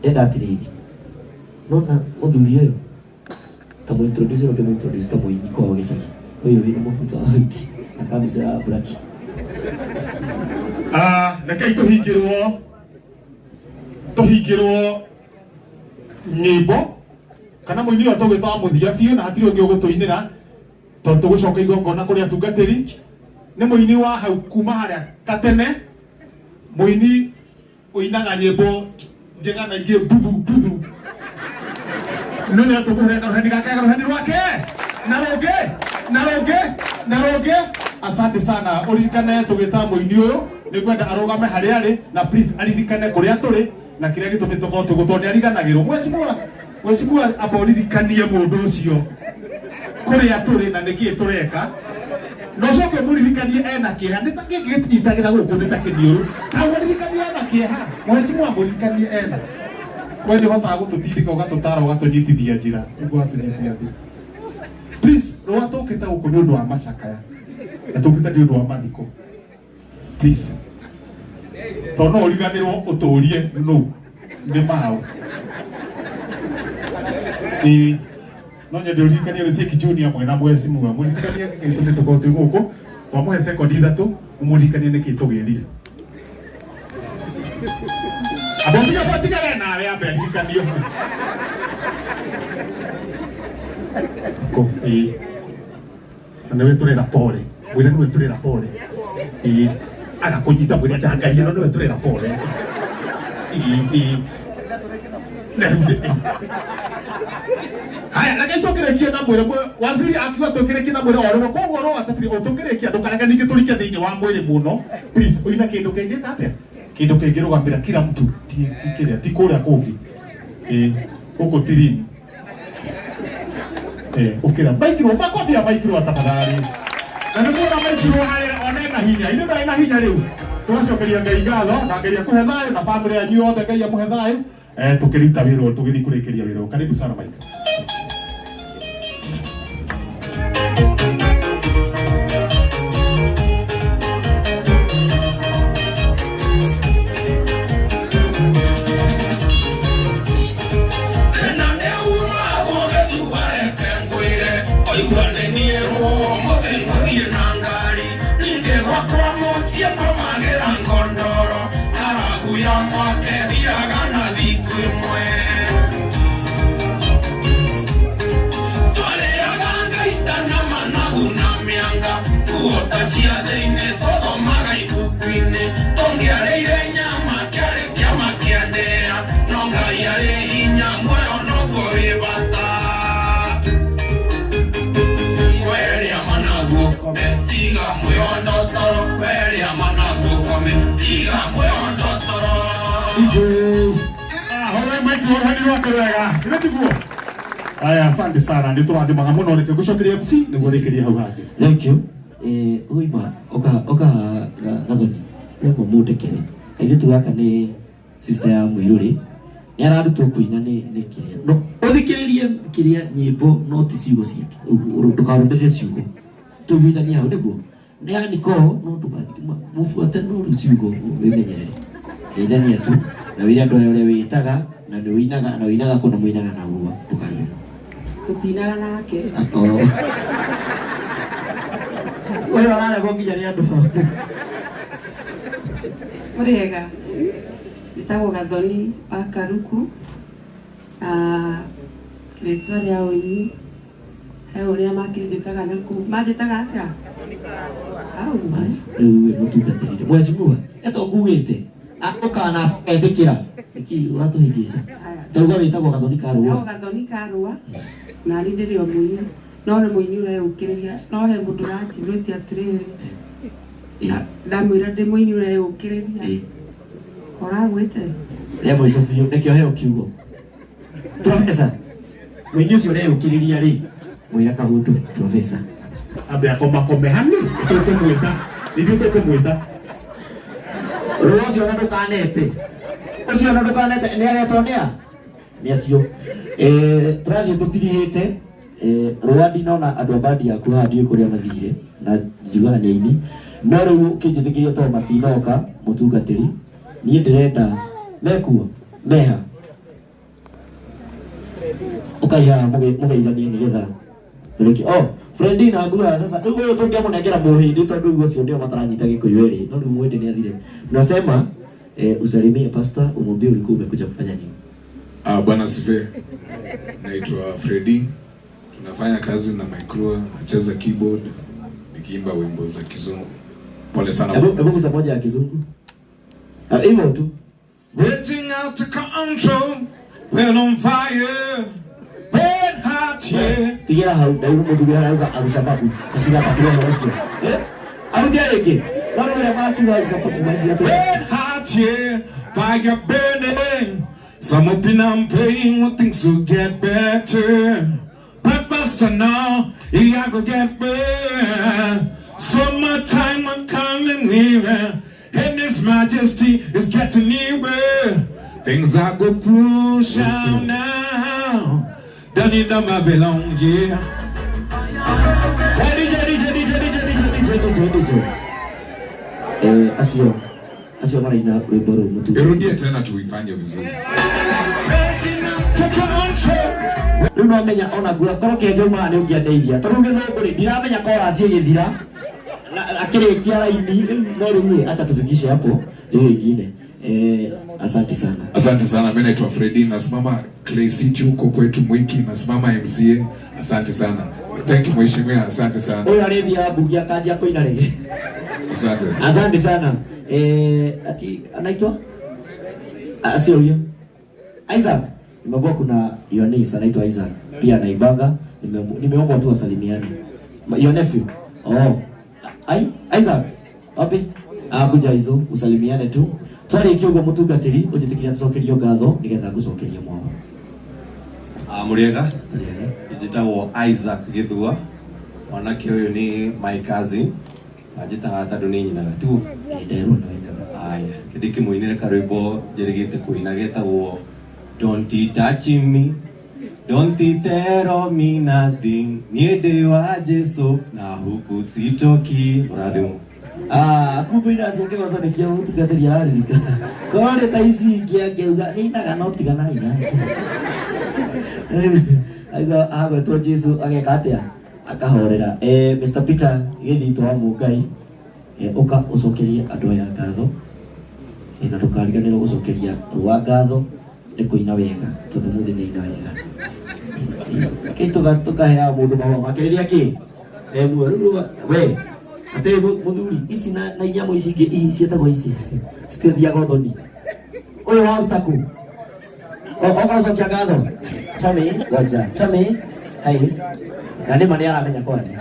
Ndenda atiriri nona muthuri uyu ta mu introduce ũngĩ mu introduce ta mũini kwao gĩcagi ũyũ wĩna mũbuto wa white na kamuco ya black. Ah, rekei tũhingĩrwo nyĩmbo kana mũini ũrĩa tũgwĩta wa mũthia biũ na hatirĩ ũngĩ ũgũtũinĩra tondũ tũgũcoka igongona kũrĩ atungatĩri nĩ mũini wa hau kuma harĩa katene mũini ũinaga nyĩmbo njega na ingĩ mbuthu mbuthu no nĩ tũkũhũrĩra karũheni gake karũheni rwake na rũngĩ na rũngĩ na rũngĩ. Asante sana. Ũririkane tũgĩta mũini ũyũ nĩ ngwenda arũgame harĩa arĩ na please aririkane kũrĩa tũrĩ na kĩrĩa gĩtũmĩte tũkorwo twĩ gũtwo nĩ ariganagĩrwo. Mheshimiwa, mheshimiwa amba ũririkanie mũndũ ũcio kũrĩa tũrĩ na nĩkĩĩ tũreka na ũcoke ũmũririkanie ena kĩeha nĩ ta gĩkĩ gĩtinyitagĩra gũkũ nĩ ta kĩniũrũ ta ũmũririkanie ena kĩeha. Mheshimiwa mũririkanie ena we nĩ ũhotaga gũtũtindĩka ũgatũtara ũgatũnyitithia njĩra nĩguo watũnyitithia thĩ. Please rũa tũkĩte gũkũ nĩ ũndũ wa macakaya na tũkĩte nĩ ũndũ wa mathiko. Please tondũ no ũriganĩrwo ũtũrie nũ nĩ maũ. Ĩĩ no nyende ũririkanie nĩ Seki Junior mwena mheshimiwa mũririkanie nĩkĩ gĩtũmĩte tũkorwo twĩ gũkũ twamũhe sekondi ithatũ ũmũririkanie nĩkĩ tũgĩrire. Amba ũtige tigane nawe ambe aririkanio. Kũ ĩĩ na nĩwe tũrera pole mwĩre nĩwe tũrera pole ĩĩ agakũnyita mwĩre ndangarie no nĩwe tũrera pole ĩĩ ĩĩ na rĩu ndĩ haya reke tũkĩrĩkie na mwĩrĩ waziri akiuga tũkĩrĩkie na mwĩrĩ o rĩmwe koguo roho atabiri tũkĩrĩkia ndũkareke ningĩ tũrike thĩinĩ wa mwĩrĩ mũno. Please ũine kĩndũ kĩngĩ atĩa kĩndũ kĩngĩrũgamĩra kila mtu ti ti kĩrĩa ti kũrĩa kũngĩ ĩĩ gũkũ tirini ukira maikirwo makobi ya maikirwo tafadhali na nĩ muona maikirwo harĩa one na hinya ithe ndarĩ na hinya rĩu tũgacokeria Ngai ngatho na Ngai akũhe thayũ na bamĩrĩ yanyu yothe Ngai amũhe thayũ tũkĩruta wĩra ũyũ tũgĩthiĩ kũrĩkĩria wĩra ũyũ. Karibu sana Mike. Thĩna nĩ umagwo gĩthua reke ngwĩre ũiguane niĩ ũmũthĩ ngũthiĩ na ngari ningĩ gwakwa mũciĩ ngomagĩra ngondoro ng'aragu ya mwaka ĩthiraga na thikũ ĩmwe twarĩaga ngaita na managu na mĩanga nguo ta cia thĩinĩ tũthomaga ibuku-inĩ tũngĩarĩire nyama kĩarĩ kĩama kĩa ndĩa no Ngai arĩ hinya muoyo noguo wĩ bata weria managu ũkome tiga mwĩhondo toro weria managu ũkome tiga mwĩhondo toro. DJ hũrai Mike rũheni rwake wega githĩ tiguo. Aya, asante sana nĩ tũrathimaga mũno reke ngũcokerie MC nĩguo rĩkĩrie hau hangĩ. Thank you. Uima oka oka gathoni rĩmwe mũndekere kairĩtu gaka nĩ sister ya mũirũrĩ nĩ ararutwo kũina nĩ nĩ kĩrĩa no ũthikĩrĩrie kĩrĩa nyĩmbo no ti ciugo ciake ndũkarũmĩrĩre ciugo tũiguithanie hau nĩguo nĩ ya Nicole no mũbuate no rĩu ciugo wĩmenyerere geithania tu na wĩre andũ aya ũrĩa wĩtaga na nĩ ũinaga na ũinaga kũ na mũinaga na ũguo ndũkarigwo. Tũtinaga nake. Oh. Ũyũ araregwo nginya nĩ andũ. Mũrĩega, njĩtagwo Gathoni wa Karuku na rĩtwa rĩa ũini he ũrĩa makĩnjĩtaga na kũu manjĩtaga atĩa hau. Rĩu we mũtungatĩrire mheshimiwa eto ngugĩte ũkana etĩkĩra nĩkĩ ũratũhĩngĩca tauga wĩtagwo Gathoni Karũa. Njĩtagwo Gathoni Karũa na niĩ ndĩrĩ o mũini no nĩ mũini ũreyũkĩrĩria no he mũndũ ũranjũrĩtie atĩrĩrĩ ndamwĩra ndĩ mũini ũreyũkĩrĩria ũragwĩte rĩa mũico biũ reke ũheo kiugo Professor mũini ũcio ũreyũkĩrĩria rĩ mwĩra kaũndũ Professor ambe akomakome hani tũkũmwĩta ithuĩ tũkũmwĩta rũa ũcio ona ndũkanete ũcio ona ndũkanete nĩ agetwo nĩ a nĩ acio tũrathiĩ tũtirihĩte rũa ndinona andũ a bandi yaku haha ndiũĩ kũrĩa mathire na njugaga nĩ aini no rĩu ũkĩnjĩtĩkĩria tondũ matinoka mũtungatĩri niĩ ndĩrenda mekuo Meha ukaiha mugeithanie nigetha turiki. Oh, Freddy na Mbura sasa rĩu ũyũ tũngĩamũnengera mũhĩndĩ tondũ rĩu acio ndio mataranyita Gĩkũyũ erĩ, no rĩu mũhĩndĩ nĩ athire. Nasema usalimie pastor, umwambie ulikuwa umekuja kufanya nini. Bwana sife. Naitwa Freddy. Tunafanya kazi na Mike, nacheza keyboard nikiimba wimbo za Kizungu. Pole sana. Hebu gusa moja ya Kizungu. Hivyo tu. Reaching out to control, well on fire, red hot, yeah. Tigira hau ndairu mũthuri harauga Alshababu tigira tigira ũhoro ũcio. Arutia rĩngĩ. No rĩu ũrĩa marakiuga Alshababu maici atũ. Red hot, yeah, fire burning. Some hoping I'm praying when things will get better. But Master now, he I go get better. Summertime I'm coming nearer, and His Majesty is getting nearer. Things are go crucial now. Done in the Babylon, yeah. Hey, DJ, DJ, DJ, DJ, DJ, DJ, DJ, DJ. Acio maraina rwĩmbo rũu mũtu. Irudie tena tuifanye vizuri. Take control. Rĩu no menya ona ngura korwo kĩenjo ma nĩ ũngĩandeithia tondũ gĩthũngũ rĩ ndiramenya chorus ĩgĩthira na akĩrĩkia raini rĩu no rĩu rĩ acha tufikishe hapo hiyo ingine. Asante sana. Asante sana, mimi naitwa Freddy, nasimama Clay City huko kwetu Mwiki, nasimama MCA. Asante sana. Thank you mheshimiwa, asante sana. Ũyũ arĩthiaga mbunge akanjia kũina rĩngĩ. Asante. Asante sana. Ati anaitwa? Sio huyo. Isaac. Nimekuwa kuna Yonis anaitwa Isaac. Pia anaibanga. Nimeomba tu wasalimiane. Your nephew. Oh. Ai, Isaac. Wapi? Kuja hizo usalimiane tu. Twarikia uguo mutungatiri unjitikiria tucokerio ngatho nigetha ngucokerie mwao. Muriega. Tũrĩega. Njĩtagwo Isaac Gĩthua. Mwanake ũyũ nĩ my cousin. Na njĩtaga tondũ nĩ nyinaga tiguo? Nderwo na wĩnaga. Aya, ndĩkĩmũinĩre karwĩmbo njĩrĩgĩte kũina getagwo Don't touch me, don't tell me nothing. Niĩ ndĩ wa Jesu na huku sitoki. Mũrathimwo. Kumbe ina cia kĩgoco nĩkĩo mũtungatĩri araririkana. Korwo nĩ ta ici ingĩ angĩuga nĩinaga no tigana ina. Aigua agwetwo Jesu ageka atĩa? Akahorera. Mr. Peter Gĩthitũ wa Mũngai, ũka ũcokerie andũ aya ngatho. Na ndũkariganĩrwo gũcokeria rũa ngatho nĩ kũina wega tondũ mũthĩ nĩ aina wega. Kĩ tũkaheaga mũndũ mahũa make rĩrĩa kĩ? Muoyo. Rĩu we atĩ mũthuri ici na inyamũ ici ingĩ ici ciĩtagwo ici citithiaga ũthoni. Ũyũ waruta kũ? Oka ũcokia ngatho. Tami, ngoja. Tami, hai. Na nĩ ma nĩ aramenya kwaria.